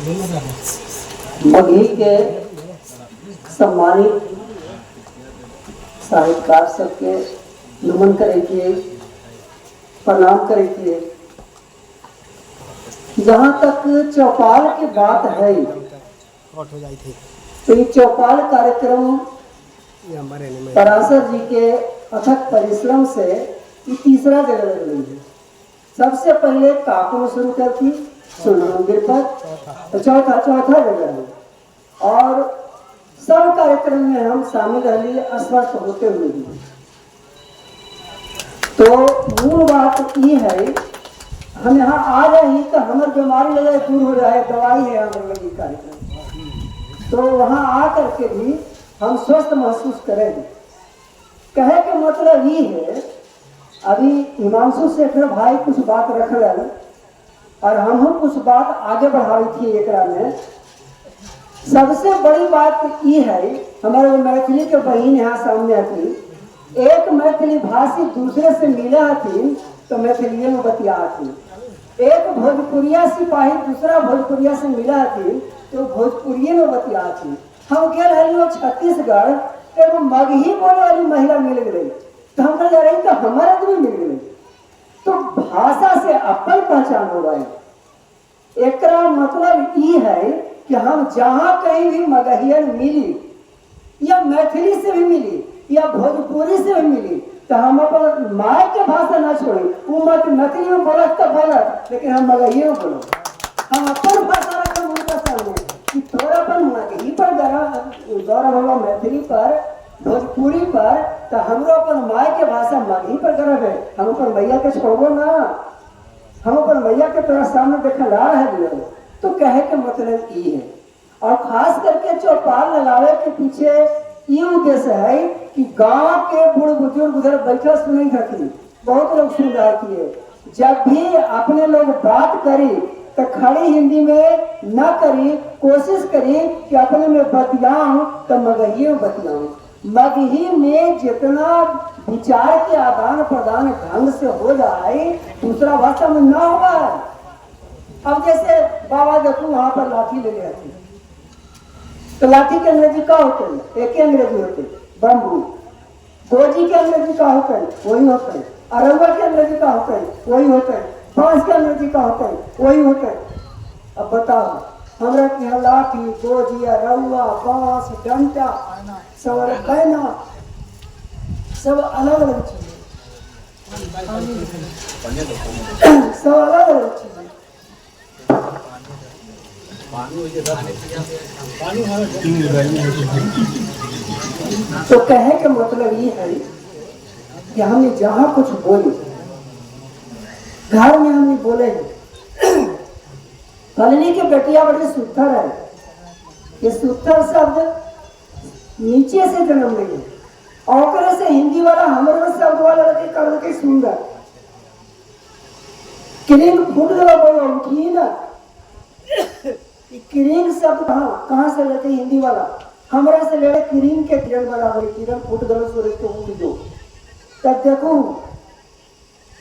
मगही के सम्मानित साहित्यकार सबके नमन करे के, प्रणाम करे के। जहाँ तक चौपाल की बात है तो ये चौपाल कार्यक्रम पराशर जी के अथक परिश्रम से ये तीसरा जगह लग रही है। सबसे पहले काको में शुरू कर थी स्वर्ण मंदिर पर, तो चौथा चौथा जगह है। और सब कार्यक्रम में हम शामिल रही अस्वस्थ होते हुए भी। तो मूल बात ये है, हम यहाँ आ रहे हैं तो हमारे बीमारी लगे दूर हो जाए, दवाई है हमारे लगी कार्यक्रम, तो वहाँ आ करके भी हम स्वस्थ महसूस करेंगे। कहे के मतलब ये है, अभी हिमांशु शेखर भाई कुछ बात रख रहे और हम कुछ बात आगे बढ़ाई थी एकरा में। सबसे बड़ी बात ये है, हमारे वो मैथिली के बहन यहाँ सामने आती, एक मैथिली भाषी दूसरे से मिला थी तो मैथिली में बतिया थी, एक भोजपुरिया सिपाही दूसरा भोजपुरिया से मिला थी तो भोजपुरिये में बतिया थी। हम गए रही छत्तीसगढ़ तो एगो मगही बोले वाली महिला मिल गई, तो हम कह रही तो हमारे आदमी मिल गई। तो भाषा से अपन पहचान हो गई। एकरा मतलब ये है कि हम जहाँ कहीं भी मगहियन मिली या मैथिली से भी मिली या भोजपुरी से भी मिली तो हम अपन माय के भाषा ना छोड़ी। वो मत मैथिली में बोलत तो बोलत, लेकिन हम मगही में बोलो, हम अपन भाषा रखम उनका सामने कि थोड़ा अपन मगही पर गौरव होगा मैथिली पर भोजपुरी पर, तो हमरो अपन माय के भाषा मगही पर गर्व है। हम अपन मैया के छोड़बो ना, हम अपन मैया के तोरा सामने देखे ला रहे हैं। तो कहे के मतलब ये है। और खास करके चौपाल लगावे के पीछे ये उद्देश्य है कि गांव के बूढ़ बुजुर्ग उधर बैठा सुनी थी, बहुत लोग सुन रहे थे। जब भी अपने लोग बात करी तो खड़ी हिंदी में न करी, कोशिश करी कि अपने में बतियाऊं तो मगही में बतियाऊं। मगही में जितना विचार के आदान प्रदान ढंग से हो जाए दूसरा भाषा में ना होगा। अब जैसे बाबा देखो वहां पर लाठी ले गए थे, तो लाठी के अंग्रेजी का होते हैं, एक ही अंग्रेजी होते बम्बू। गोजी के अंग्रेजी का होते हैं वही होते हैं, अरहुआ के अंग्रेजी का होते हैं वही होते हैं, बांस के अंग्रेजी का होते हैं वही होते हैं। अब बताओ हमरा के यहाँ लाठी गोजी अरहुआ बांस डंडा सब पैना सब अलग अलग चीज है, सब अलग अलग चीज है। तो कहे के मतलब ये है कि हमने जहाँ कुछ बोले, घर में हमने बोले हैं, फलनी के बेटिया बड़ी सुथर है, ये सुथर शब्द नीचे से जन्म नहीं है, और से हिंदी वाला हमारे शब्द वाला लड़के कर के सुंदर क्रीम फूट गया बोलो उठी ना, क्रीम शब्द कहाँ कहाँ से लेते हिंदी वाला, हमरा से ले क्रीम के किरण बराबर किरण फूट गलो सूरज के उठ दो। तब देखो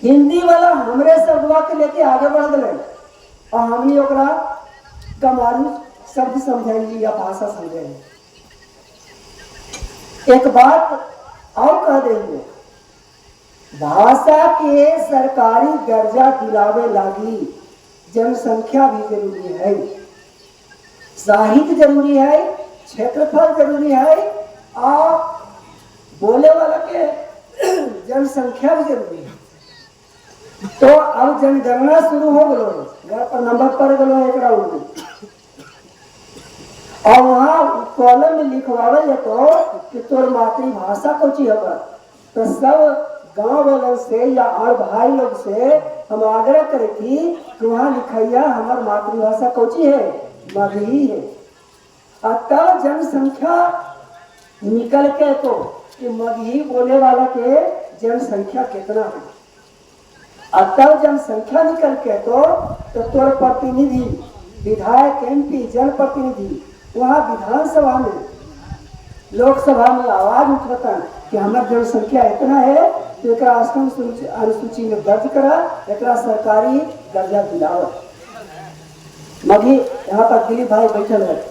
हिंदी वाला हमरे शब्दवा के लेके आगे बढ़ गए और हमने ओकरा कमारू शब्द समझाएंगे या भाषा समझाएंगे। एक बात और कह देंगे, भाषा के सरकारी दर्जा दिलावे लागी जनसंख्या भी जरूरी है, साहित्य जरूरी है, क्षेत्रफल जरूरी है और बोले वाला के जनसंख्या भी जरूरी है। तो अब जनगणना शुरू हो गलो, घर पर नंबर पर गलो एक राउंड में, और वहाँ कॉलम में लिखवावे तो कि तोर मातृभाषा को चीज होगा, तो सब गांव वालों से या और भाई लोग से हम आग्रह करे थी कि वहाँ लिखैया हमार मातृभाषा कौची है, मगही है। और तब जनसंख्या निकल के तो कि मगही बोले वाला के जनसंख्या कितना है, और तब जनसंख्या निकल के तो तोर प्रतिनिधि विधायक एमपी जनप्रतिनिधि वहाँ विधानसभा में लोकसभा में आवाज उठाता कि हमार जनसंख्या इतना है तो एक अष्टम अनुसूची में दर्ज करा, एक सरकारी दर्जा दिलाओ। मगही यहाँ पर दिलीप भाई बैठल है।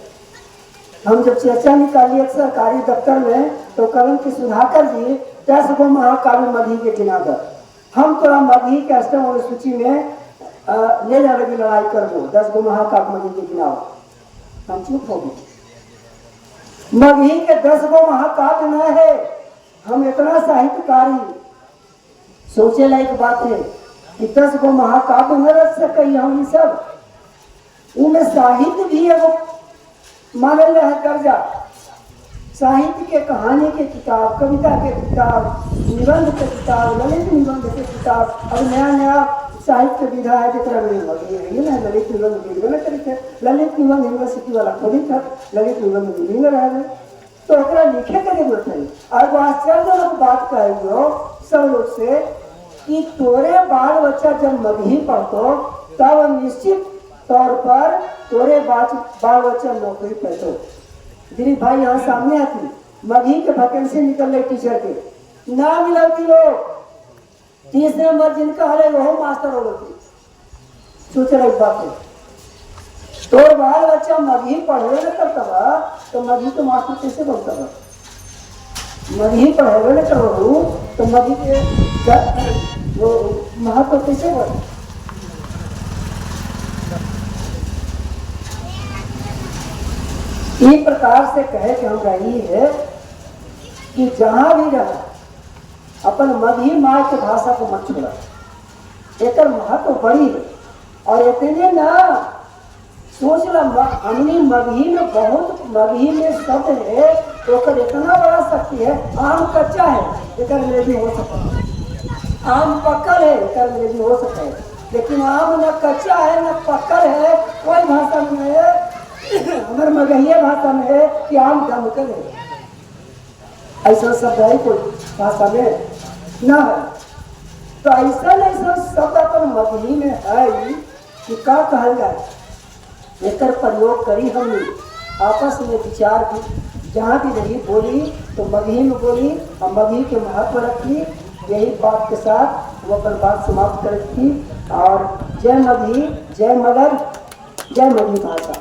हम जब चर्चा निकाली एक सरकारी दफ्तर में तो कलम की सुधाकर जी 10 गो महाकाव्य मगही के गिना दर, हम तोरा मगही के अष्टम अनुसूची में ले जाने की लड़ाई कर दो, 10 गो महाकाव्य मगही के गिनाओ। हम चुप हो गए। मगही के 10 गो महाकाव्य न है। हम इतना साहित्यकारी सोचे लायक बात है कि 10 गो महाकाव्य न रच सके हम सब। उनमें साहित्य भी एगो मानल है दर्जा। साहित्य के कहानी के किताब, कविता के किताब, निबंध के किताब, ललित निबंध के किताब, अब नया नया साहित्य विधा है जितना में ये ना ललित निबंध मिलबे न करे थे। ललित निबंध यूनिवर्सिटी वाला खोली था, ललित निबंध मिल न रहा है तो ओकरा लिखे के जरूरत है। और आश्चर्यजनक बात कहियो सब लोग से कि तोरे बाल बच्चा जब मगही पढ़तो तब निश्चित तौर पर तोरे बाल बच्चा नौकरी पैतो। दिलीप भाई यहाँ सामने आती मगही के वैकेंसी निकल रही टीचर के ना मिलती लोग, 30 नंबर जिनका हले वो मास्टर हो गई। सोचे एक बात है, तोर बाल बच्चा मगही पढ़े न करता बा तो मगही तो मास्टर कैसे बनता बा? मगही पढ़े न करो तो मगही के वो महत्व कैसे बढ़े? इस प्रकार से कहे कि हम रही है कि जहां भी रहा अपन मगही माँ के भाषा को मत छोड़ा, एक महत्व बड़ी है। और इतने ना सोच ला हमने मगही में बहुत मगही में शब्द है तो इतना बड़ा शक्ति है। आम कच्चा है एक अंग्रेजी हो सकता है, आम पकल है एक अंग्रेजी हो सकता है, लेकिन आम न कच्चा है न पकल है, कोई भाषा में है। हमारे मगहिया भाषा में है कि आम दमकल है, ऐसा शब्द है कोई भाषा में ना है। तो ऐसा ऐसा शब्द अपन मगही में है कि का कहल जाए, एक प्रयोग करी हमने आपस में विचार की, जहाँ भी रही बोली तो मगही में बोली और मगही के महत्व रखी। यही बात के साथ वो अपन बात समाप्त कर थी। और जय मगही, जय मगध, जय मगही भाषा।